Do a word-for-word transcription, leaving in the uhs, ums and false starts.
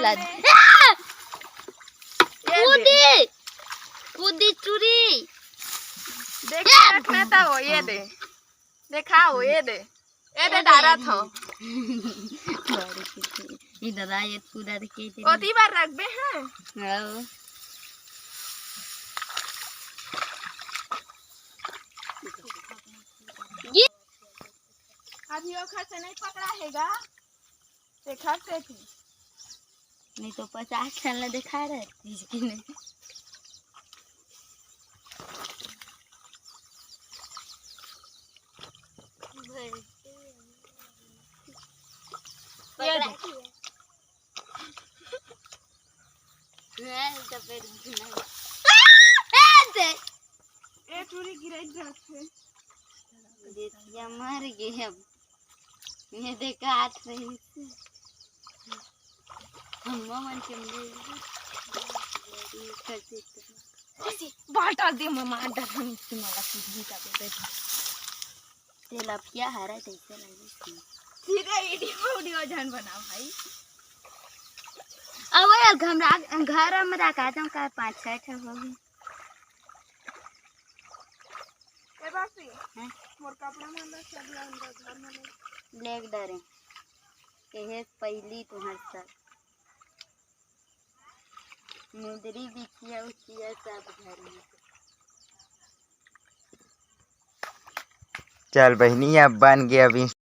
ये दे। कूदी, कूदी चूरी। देख, रखना था वो, ये दे। देखा वो, ये दे। ये दे, डारा था। ये दादा, ये पूरा देखे थे। ओती बार रखबे, हाँ। हाँ। ये अभी ओखर से नहीं पकड़ा हैगा। देखा से थी। नहीं तो पचास ठन ला देखा रहे, तीस के नहीं। ये देख। ए, चूरी गिराई जात है। देतिया मर गे अब। ये देखा हाथ रही से। अम्मा मन के मुंह। बाटा दे ममा, डर हम तुम्हारा सीधी का दे। तेलपिया हरा कैसे लगी? सीधे वीडियो, वीडियो जान बनाओ भाई। अब यार, घर में रखा था का पाँच छह ठो होगी। ए बासी, हैं? मोर कपड़ा मन ला सब ला अंदर घर में ले। लेग डरे। एहे पहली तुम्हार साथ। मुंदरी बिछिया उछिया सब घर में। चल बहिनी, अब बन गया, अब